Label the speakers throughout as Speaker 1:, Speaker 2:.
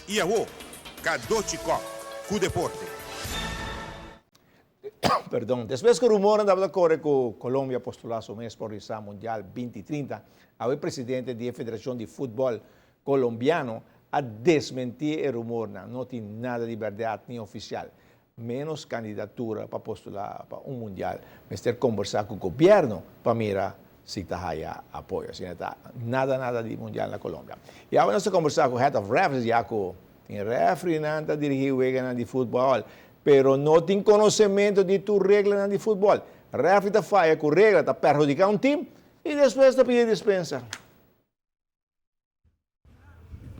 Speaker 1: I awo, Cadochi Kock ku deporte.
Speaker 2: Perdon. Despues ku rumornan tabata kore ku Colombia postulá su mes pa organisá Mundial 2030, awe presidente di e Federashon di Futbòl Kolombiano a desmentí e rumornan. No tin nada di bèrdat ni ofisial. Ménos kandidatura pa postulá pa un mundial. Mester kombersá ku gobièrnu pa mira si ta haya apoyo. Asina ta nada nada di mundial na Colombia. I awe nos ta kombersá ku head of refs ya ku tin refrinan ta dirigí weganan di futbòl pero no tin konosementu di tur reglanan di futbòl. Refri ta faya ku regla ta perhudiká un tim i despues ta pidi dispensa.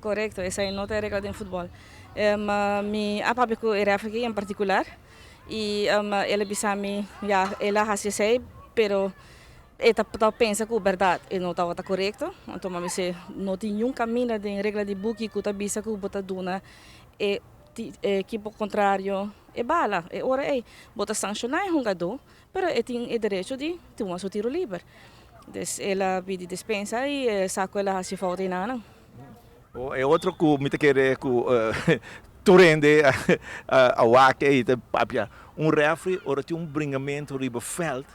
Speaker 3: Korekto, esei no ta e regla den futbòl. Mi a papia ku e rèfri en partikular i el a bisa mi, ya, el a hasi esei, pero e ta pensa ku bèrdat e no tabata korekto. Anto mi a bis'é, no tin niun kaminda den regla di buki ku ta bisa ku bo ta duna e ekipo kontrario e bala. E ora ei bo ta sanshoná e hungadó, pero e tin e derecho di tuma su tiro liber. Dus el a pidi dispensa i e sa ku el a hasi fout einanan.
Speaker 4: E otro ku mi ta kere ku tur hende a wak ei ta papia, un refri ora tin un bringamentu riba vèlt,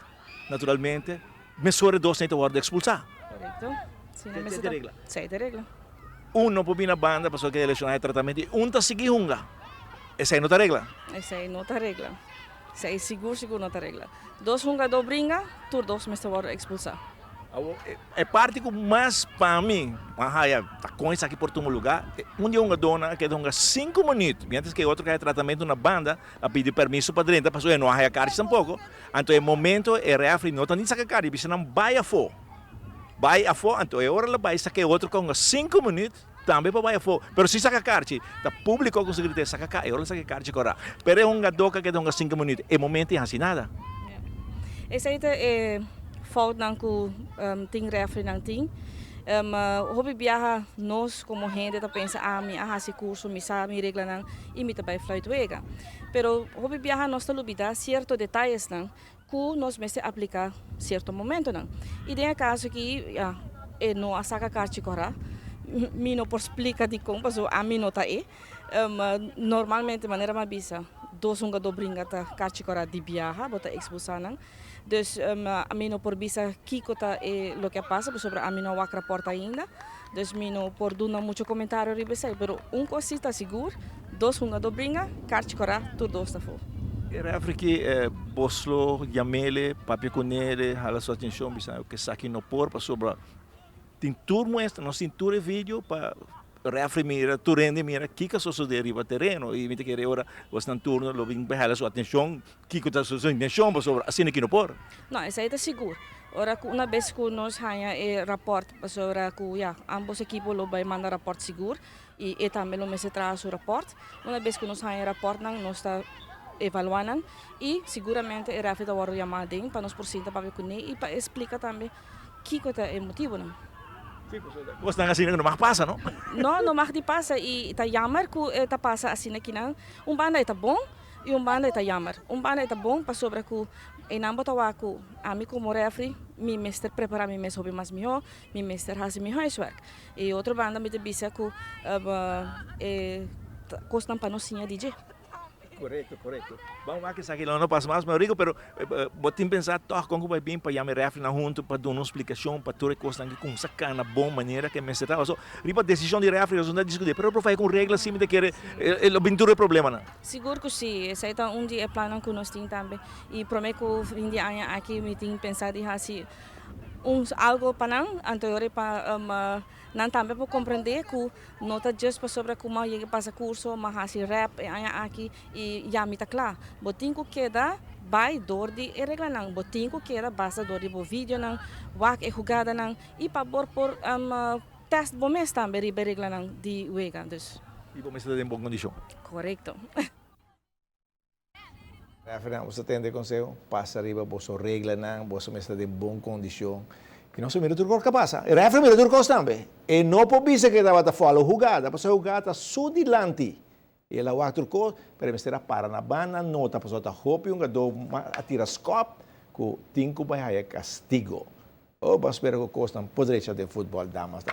Speaker 4: naturalmente mesora e dos nei ta wòrdu ekspulsá.
Speaker 3: Korekto.
Speaker 4: Si ta e regla.
Speaker 3: Si ta e regla.
Speaker 4: Un no por bini na banda pasobra ke lesioná e tratamentu i un ta sigui hunga. Esei no ta regla.
Speaker 3: Esei no ta regla. Esei sigur sigur no ta regla. Dos hungadó bringa, tur dos mester wòrdu ekspulsá.
Speaker 4: Awor, e parti ku mas pa mi a haya ta kon esaki por tuma lugá, un di e hungadónan a keda hunga sinku minüt, miéntras ku e otro ku a haya tratamentu na banda a pidi permiso pa drenta pasobra e no a haya karchi tampoko. Anto e momento e rèfri no ta ni saka karchi, e bisa nan bai afó, bai afó, anto e ora el a bai saka e otro ku a hunga sinku minüt, Tambe pa bai afó. Pero si saka karchi, ta públiko ku su grita saka ka, e ora saka e karchi kòrá. Pero e hungadó ka keda hunga sinku minüt, e momento i hasi nada.
Speaker 3: Esei ta e foutnan ku tin rèfrinan tin. Hopi biaha nos komo hende ta pensa, ah mi a hasi kurso, mi sa mi reglanan i mi ta bai fluit wega. Pero hopi biaha nos ta lubidá sierto detayesnan ku nos mester apliká sierto momentonan. I den e kaso aki, ya, e no a saka karchi kòrá. Mi no por splika dikon, pasobra ami no ta e. Normalmente, manera mi a bisa, dos hungadó bringa ta karchi kòrá di biaha, bo ta ekspulsá nan. Dus ami no por bisa kiko ta e loke a pasa, pasobra ami no a wak rapòrt ainda. Dus mi no por duna mucho komentario riba esei, pero un kos si ta sigur, dos hungadó bringa, karchi kòrá, tur dos ta for.
Speaker 4: E refri ki bos lo yam'ele, papia ku nele, hala su atenshon, bisa ku esaki no por pasobra tin tur muestra, nos tin tur e video pa refri mira, tur hende mira kiko a sosodé riba tereno i mi ta kere ora bosnan turno lo bin hala su atenshon Kiko ta su intenshon pasobra asina ki no por?
Speaker 3: No, esei ta sigur. Ora ku una bes ku nos haña e rapòrt pasobra ku ya, ambos ekipo lo bai manda rapòrt sigur i e tambe lo mester traha su rapòrt. Una bes ku nos haña e rapòrtnan nos ta evaluá nan i siguramente e rèfri ta wòrdu yamá aden pa nos por sinta papia kuné i pa e splika tambe kiko ta e motibunan.
Speaker 4: Sí, pasobra kosnan asina no mag pasa, no?
Speaker 3: No, no mag di pasa i ta jammer ku e ta pasa asina kinan. Un banda e ta bon. I un banda e ta jammer. Un banda e ta bon pasobra ku einan bo ta wak ku ami komo refri mi mester prepará mi mes hopi mas mihó, mi mester hasi mi huiswerk. I otro banda mi ta bisa ku e kosnan pa nos siña di dje.
Speaker 4: Korekto, korekto. Ban wak esaki lo no pasa mas, mi rico, pero bo tin pensa tòg kon ku bai bin pa yama e refrinan huntu pa duna un splikashon pa tur e kosnan ki kumsa kana bon manera ke mester ta. Pasobra riba desishon di refri nos no ta diskutí, pero por fai ku un regla si mi ta kere e lo bin tur e problemanan.
Speaker 3: Sigur ku si, esei ta un di e plannan ku nos tin tambe. I promé ku fin di aña aki mi tin pensá di hasi un algu pa nan, anto e ora pa nan tambe por komprendé ku no ta djis pasobra ku mi a yega pasa kurso, mi a hasi rèp e aña aki i ya mi ta kla. Bo tin ku keda bai dor di e reglanan, bo tin ku keda basa dor di bo videonan, wak e hugadanan i pa bo por tèst bo mes tambe riba e reglanan di wega. Dus.
Speaker 4: I bo mester ta den bon kondishon.
Speaker 3: Korekto.
Speaker 2: Refernan, boso ta tende e konseho? Pasa riba boso reglanan, boso mester ta den bon kondishon. I nos a mira tur kos ku a pasa. E referee mira tur kos tambe. E no por bisa ku e tabata follow hugada, pasobra e hugada ta su dilanti. I el a wak tur kos, pero e mester a para na banda nota, pasobra ta hopi hungadó a tira skòp ku tin ku bai haya kastigo. Oh, bo a spera ku kosnan por drecha den futbòl, damas.